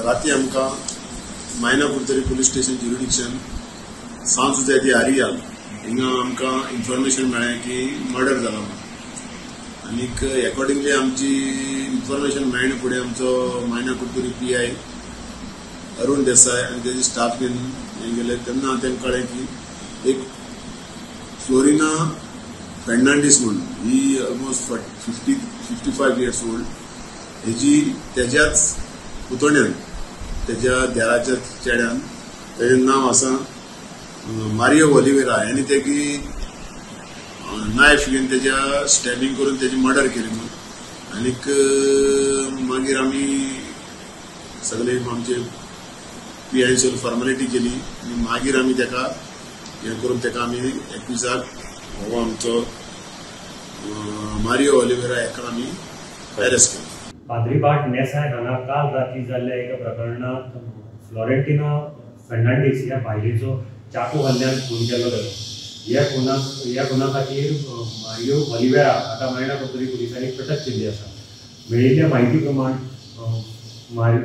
राती आमकां Maina Curtorim police station jurisdiction San Jose de Areal हिंगा आमकां इन्फॉर्मेशन मेळ्ळें की मर्डर जाला म्हणून. आनीक एकॉर्डिंगली आमची इन्फॉर्मेशन मेळ्ळे फुडें आमचो मायना कुडतरी PI Arun Desai आनी तेजी स्टाफ घेवन हें गेले तेन्ना तांकां कळ्ळें की एक फ्लोरिना फेर्नांडीस म्हणून ही ऑलमोस्ट 55 इयर्स ओल्ड हेजी तेज्याच पुतोण्यान तेज्या देराच्या चेड्यान तेजें नांव आसा मारियो ओलिवेरा आनी तेगी नायफ घेवन तेज्या स्टॅबिंग करून तेजी मर्डर केली म्हणून. आनीक मागीर आमी सगळे आमचे PI सगळी फॉर्मेलिटी केली आनी मागीर आमी तेका हें करून तेका आमी एक्युजाक हो आमचो मारियो ओलिवेरा हेका आमी अरेस्ट केलो. पाद्रीभाट नेसाय हांगा काल राती जाल्ल्या एका प्रकरणांत फ्लोरेंटिना फेर्नांडीस ह्या बायलेचो चाकू हल्ल्यान खून केल्लो गेलो. ह्या खुना खातीर मारियो ओलिवेरा हाका मायणा कुडतरी पुलिसांनी अटक केल्ली आसा. मेळिल्ल्या म्हायती प्रमाण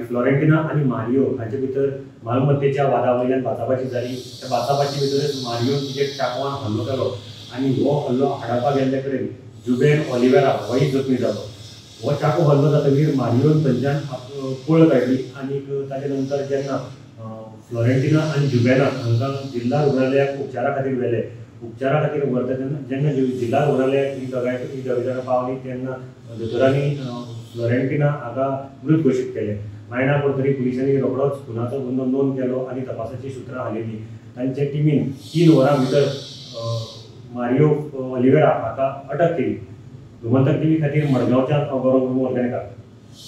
फ्लोरेंटिना आनी मारियो हांचे भितर मालमत्तेच्या वादा वयल्यान बाचाबाची जाली. त्या बाचाबाची भितरच मारियोन तिचेर चाकवान हल्लो केलो आनी हो हल्लो आडावपाक गेल्ले कडेन जुबेन ओलिवेरा होय जखमी जालो. हो चाकू हल्लो जातकीर मारियोन थंयच्यान पळ काडली आनी ताजे नंतर जेन्ना फ्लोरेंटिना आनी जुबेना हांकां जिल्हा रुग्णालयाक उपचारा खातीर व्हेले. उपचारा खातीर व्हरता तेन्ना जेन्ना जिल्हा रुग्णालयाक ही दोगां जाणां पावली तेन्ना दोतोरांनी फ्लोरेंटिना हाका मृत घोशीत केलें. मायणा कुडतरी पुलिसांनी रोखडोच खुनाचो गुन्यांव नोंद केलो आनी तपासाची सुत्रां हालयलीं. तांचे टिमीन 3 वरां भितर मारियो ओलिवेरा हाका अटक केली. गोमंतक टीव्ही खातीर मडगांवच्यान गौरव मुर्मू.